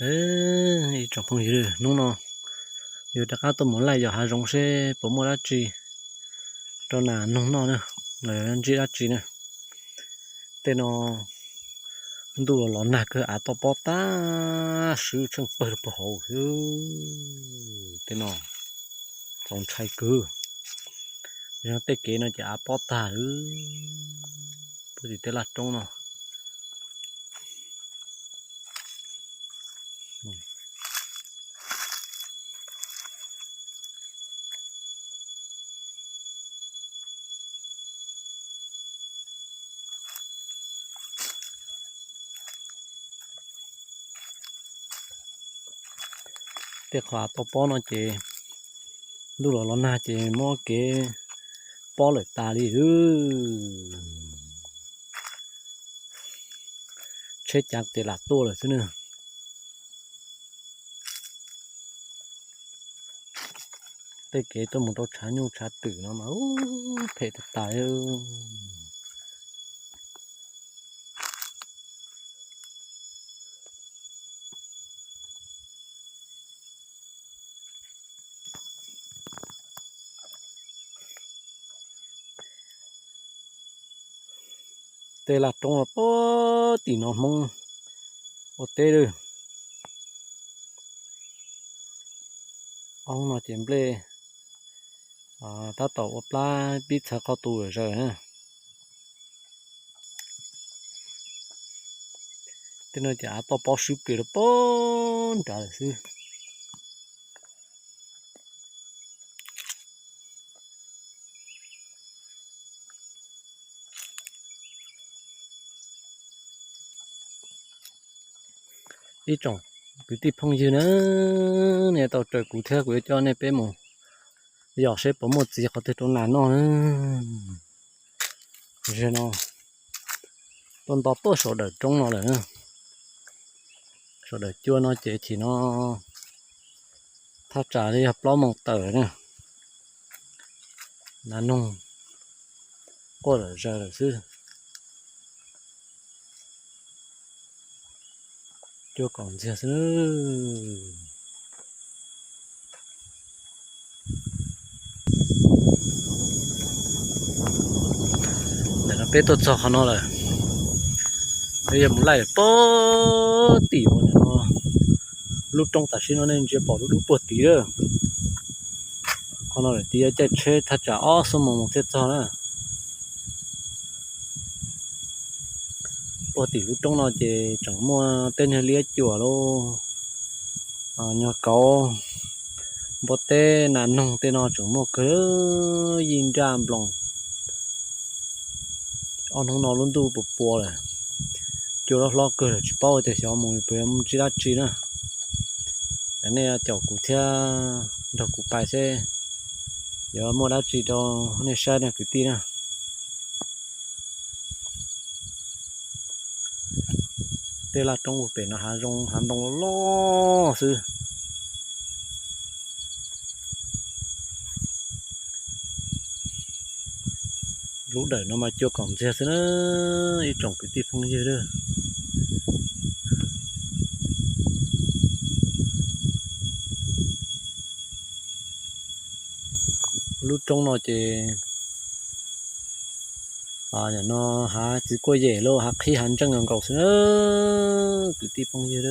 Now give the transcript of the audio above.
Ib tsoom phooj ywg, hnub no yuav rov qab tuaj mus laij yos hav zoov seb puas muaj dab tsi rau nas noog noj na, los yog ntsib dab tsi na. Tej no ntuj los los nag kawg, av toj pob tag, swb tsheej pawg rau puag hauv xwb. Tej no txaus ntshai kawg. Yog tej kev no ces av pob tag lawm, puag tim tej laj roob no. Tej qhov av toj pob no ces ntuj los los nag ces muab kev pob lawm tas li. Tsheb cav ces lam tuaj lawm xwb na. Tej kev tuaj mus rau tshav nyuj tshav twm no mas phem tas tas. Tej laj roob no puag tim no Hmoob ua teb lawm. Ob no ces nplej tab tom ua plab pib txhawv qhov tu zawm na. Tej no ces av toj pob swb plig rau puag nrad lawm xwb. Ib tsoom kwv tij phooj ywg na, nej tau raws kuv thiab kuv yuav coj nej peb mus yos seb puas muaj txiv qhov twg rau nas noj na. Zaum no tuaj nto tuaj saum dawm roob no lawm. Saum dawm cua no ces chim no thaj tsam li yog plaub moos tawm na. Nas noog quaj lawm zaws lawm xwb. Cua kaum ntxiag xwb. Ntawm no peb tuaj txog qhov no lawm, peb yuav mus laij puag tim uas no lub roob tam sim no nej ntsia pom dub dub puag tid lawm. Qhov no lawm tias yuav caij tsheb thaj tsam ob xuab moos mus thiaj txog na. Puag tim lub roob no ces tseem muaj tej niag liab cuam lauj, nyuag kauv, npua teb, nas noog tej no tseem muaj kawg, yij nraj nploos. Ob hnub no lub ntuj puas puas lawm, cua hlob hlob kawg lawm tsis paub tias xyov mus puas yuav mus ntsib dab tsi na. Nej caum kuv thiab nrog kuv pais seb yuav muaj dab tsi rau nej saib na kwv tij na. Tej laj roob uas pem no hav zoo hav ntoo loj loj xwb. Lub dawm no mas cua kaum ntxiag xwb na, ib tsoom kwv tij phooj ywg. Lub roob no ces no hav txiv kuaj yem lauj, hav qhib hav ntseej nkaus xwb na, kwv tij phooj ywg.